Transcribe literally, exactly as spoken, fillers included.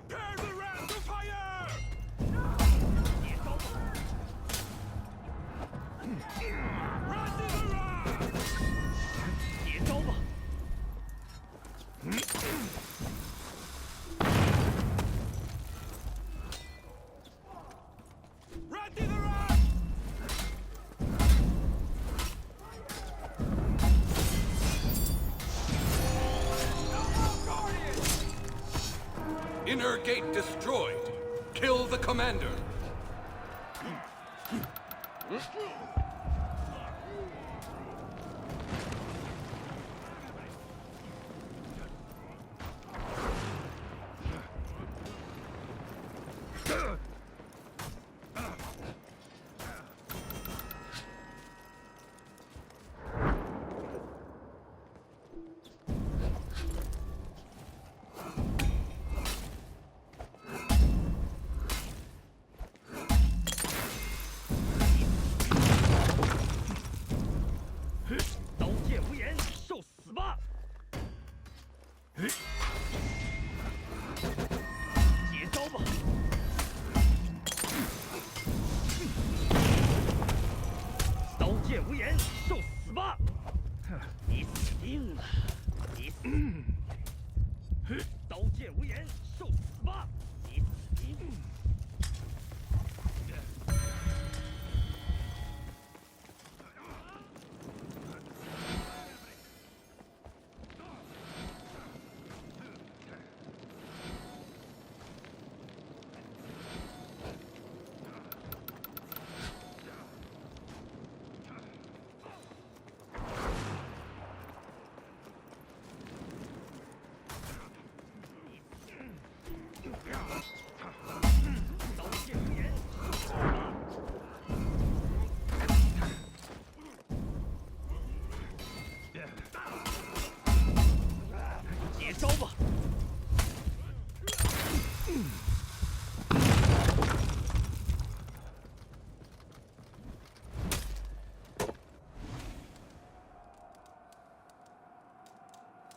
Prepare the ram to fire! Run to the ram! 接招吧！ Inner gate destroyed. Kill the commander. 刀剑无眼，受死吧！ 接招吧！刀剑无眼，受死吧！你死定了！你死